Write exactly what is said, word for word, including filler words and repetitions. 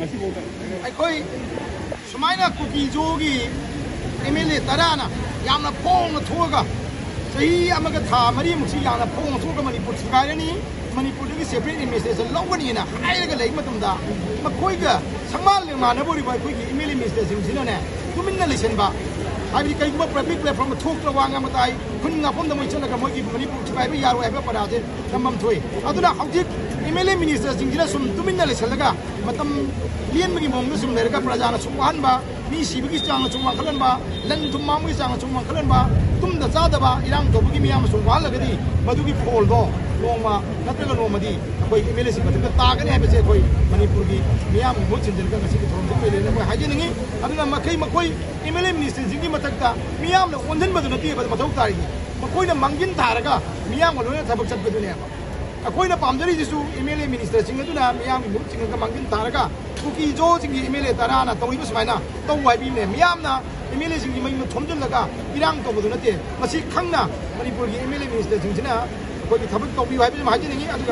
ꯑꯩꯈꯣꯏ ꯁꯨꯃꯥꯏꯅ ꯀꯨꯀꯤ ꯖꯣꯒꯤ M L A ꯇꯔꯥꯅ ꯌꯥꯝꯅ ꯐꯣꯡꯅ ꯊꯣꯛꯑꯒ ꯆꯍꯤ ꯑꯃꯒ ꯊꯥ ꯃꯔꯤꯃꯨꯛꯁꯤ ꯌꯥꯝꯅ ꯐꯣꯡꯅ ꯊꯣꯛꯑꯒ ꯃꯅꯤꯄꯨꯔ ꯊꯨꯒꯥꯏꯔꯅꯤ, ꯃꯅꯤꯄꯨꯔꯗꯒꯤ separate administration ꯂꯧꯒꯅꯤꯅ ꯍꯥꯏꯔꯒ ꯂꯩꯕ ꯃꯇꯝꯗ, ꯃꯈꯣꯏꯒ ꯁꯪꯃꯥꯟ ꯂꯦꯡꯃꯥꯟꯅꯕ ꯑꯣꯏꯔꯤꯕ ꯑꯩꯈꯣꯏꯒꯤ ꯑꯦꯝ ꯑꯦꯜ ꯑꯦ ꯃꯤꯅꯤꯁꯇꯔꯁꯤꯡꯁꯤꯅꯅꯦ, ꯇꯨꯃꯤꯟꯅ ꯂꯩꯁꯤꯟꯕ, ꯍꯥꯏꯕꯗꯤ ꯀꯩꯒꯨꯝꯕ ꯄꯕ꯭ꯂꯤꯛ ꯄ꯭ꯂꯦꯠꯐꯣꯝꯗ ꯊꯣꯛꯇ꯭ꯔ ꯋꯥ ꯉꯥꯡꯕ ꯇꯥꯏ, ꯈꯨꯟ ꯉꯥꯛꯐꯝꯗ ꯃꯣꯏ ꯆꯠꯂꯒ ꯃꯣꯏꯒꯤ ꯃꯅꯤꯄꯨꯔ ꯊꯨꯒꯥꯏꯕ ꯌꯥꯔꯣꯏ ꯍꯥꯏꯕ ꯄꯔꯥꯁꯦ ꯅꯝꯐꯝ ꯊꯣꯛꯏ꯫ ꯑꯗꯨꯅ ꯍꯧꯖꯤꯛ ꯑꯦꯝ ꯑꯦꯜ ꯑꯦ ꯃꯤꯅꯤꯁꯇꯔꯁꯤꯡꯁꯤꯅ ꯁꯨꯝ ꯇꯨꯃꯤꯟꯅ ꯂꯩꯁꯜꯂꯒ ꯃꯇꯝ ꯂꯦꯟꯕꯒꯤ ꯃꯑꯣꯡꯗ ꯁꯨꯝ ꯂꯩꯔꯒ ꯄ꯭ꯔꯖꯥꯅ ꯁꯨꯝ ꯋꯥꯍꯟꯕ, ꯃꯤ ꯁꯤꯕꯒꯤ ꯆꯥꯡꯅ ꯁꯨꯝ ꯋꯥꯡꯈꯠꯍꯟꯕ, ꯂꯟ ꯊꯨꯝ ꯃꯥꯡꯕꯒꯤ ꯆꯥꯡꯅ ꯁꯨꯝ ꯋꯥꯡꯈꯠꯍꯟꯕ, ꯇꯨꯝꯗ ꯆꯥꯗꯕ ꯏꯔꯥꯡ ꯇꯧꯕꯒꯤ ꯃꯤꯌꯥꯝꯅ ꯁꯨꯝ ꯋꯥꯍꯜꯂꯒꯗꯤ ꯃꯗꯨꯒꯤ ꯐꯣꯜꯗꯣ ꯅꯣꯡꯃ ꯅꯠꯇ꯭ꯔꯒ ꯅꯣꯡꯃꯗꯤ ꯑꯩꯈꯣꯏ ꯑꯦꯝ ꯑꯦꯜ ꯑꯦꯁꯤꯡ ꯃꯊꯛꯇ ꯇꯥꯒꯅꯤ ꯍꯥꯏꯕꯁꯦ ꯑꯩꯈꯣꯏ ꯃꯅꯤꯄꯨꯔꯒꯤ ꯃꯤꯌꯥꯝꯒꯤ ꯃꯍꯨꯠ ꯁꯤꯟꯖꯔꯒ ꯉꯁꯤꯒꯤ ꯊꯧꯔꯝꯁꯤ ꯑꯩꯈꯣꯏ ꯂꯩꯔꯦꯅ ꯑꯩꯈꯣꯏ ꯍꯥꯏꯖꯅꯤꯡꯉꯤ꯫ ꯑꯗꯨꯅ ꯃꯈꯩ ꯃꯈꯣꯏ ꯑꯦꯝ ꯑꯦꯜ ꯑꯦ ꯃꯤꯅꯤꯁꯇꯔꯁꯤꯡꯒꯤ ꯃꯊꯛꯇ ꯃꯤꯌꯥꯝꯅ ꯑꯣꯟꯁꯤꯟꯕꯗꯨ ꯅꯠꯇꯦꯕ ꯃꯊꯧ ꯇꯥꯔꯤꯗꯤ, ꯃꯈꯣꯏꯅ ꯃꯥꯡꯖꯤꯟ ꯊꯥꯔꯒ ꯃꯤꯌꯥꯝꯒ ꯂꯣꯏꯅ ꯊꯕꯛ ꯆꯠꯄꯗꯨꯅꯦꯕ꯫ ꯑꯩꯈꯣꯏꯅ ꯄꯥꯝꯖꯔꯤꯁꯤꯁꯨ ꯑꯦꯝ ꯑꯦꯜ ꯑꯦ ꯃꯤꯅꯤꯁꯇꯔꯁꯤꯡ ꯑꯗꯨꯅ ꯃꯤꯌꯥꯝꯒꯤ ꯃꯍꯨꯠ ꯁꯤꯟꯂꯒ ꯃꯥꯡꯖꯤꯟ ꯊꯥꯔꯒ ꯀꯨꯀꯤ ꯖꯣꯁꯤꯡꯒꯤ ꯑꯦꯝ ꯑꯦꯜ ꯑꯦ ꯇꯔꯥꯅ ꯇꯧꯔꯤꯕ ꯁꯨꯃꯥꯏꯅ ꯇꯧ ꯍꯥꯏꯕꯤꯕꯅꯦ꯫ ꯃꯤꯌꯥꯝꯅ ꯑꯦꯝ ꯑꯦꯜ ꯑꯦꯁꯤꯡꯒꯤ ꯃꯌꯨꯝꯗ ꯊꯣꯝꯖꯤꯜꯂꯒ ꯏꯔꯥꯡ ꯇꯧꯕꯗꯨ ꯅꯠꯇꯦ꯫ ꯃꯁꯤ ꯈꯪꯅ ꯃꯅꯤꯄꯨꯔꯒꯤ ꯑꯦꯝ ꯑꯦꯜ ꯑꯦ ꯃꯤꯅꯤꯁꯇꯔꯁꯤꯡꯁꯤꯅ ꯑꯩꯈꯣꯏꯒꯤ ꯊꯕꯛ ꯇꯧꯕꯤꯌꯨ ꯍꯥꯏꯕꯁꯤ ꯑꯃ ꯍꯥꯏꯖꯅꯤꯡꯉꯤ꯫ ꯑꯗꯨꯒ